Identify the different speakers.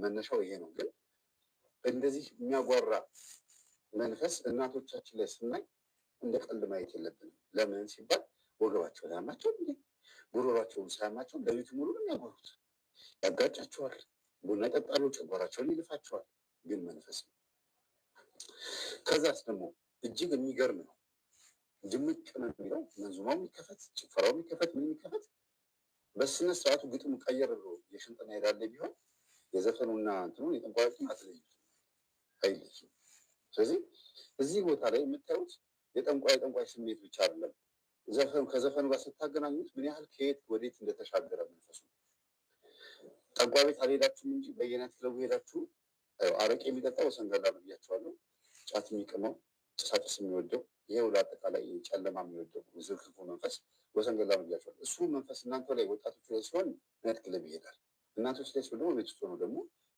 Speaker 1: መነሻው ይሄ ነው። ግን እንደዚህ የሚያጓራ መንፈስ እናቶቻችን ላይ ስናይ እንደ ቀልድ ማየት የለብንም። ለምን ሲባል ወገባቸው ላይ እንዴ ጉሮሯቸውን ሳያማቸው ሌሊቱ ሙሉ ነው የሚያጓሩት። ያጋጫቸዋል፣ ቡና ይጠጣሉ፣ ጨጓራቸውን ይልፋቸዋል። ግን መንፈስ ነው። ከዛስ ደግሞ እጅግ የሚገርም ነው። ድምቅ ነው የሚለው መንዙማው የሚከፈት፣ ጭፈራው የሚከፈት፣ ምን የሚከፈት፣ በስነ ስርዓቱ ግጥሙ ቀየር ብሎ የሽንጥና ሄዳለ ቢሆን የዘፈኑና እንትኑን የጠንቋዮችን አትለዩትም፣ አይለይም። ስለዚህ እዚህ ቦታ ላይ የምታዩት የጠንቋይ የጠንቋይ ስሜት ብቻ አይደለም። ዘፈኑ ከዘፈኑ ጋር ስታገናኙት ምን ያህል ከየት ወዴት እንደተሻገረ መንፈሱ። ጠንቋይ ቤት አልሄዳችሁም እንጂ በየ night ክለቡ ሄዳችሁ አረቄ የሚጠጣው ሰንገላ ነው ብያቸዋለሁ። ጫት የሚቅመው፣ ጭሳጭስ የሚወደው፣ ይሄ ሁሉ አጠቃላይ ጨለማ የሚወደው ዝርክርኩ መንፈስ ወሰንገላ ነው ብያቸዋለሁ። እሱ መንፈስ እናንተ ላይ ወጣቶች ላይ ሲሆን night club ይሄዳል። እናቶች ላይ ሲሆን ደግሞ ቤት ውስጥ ሆኖ ደግሞ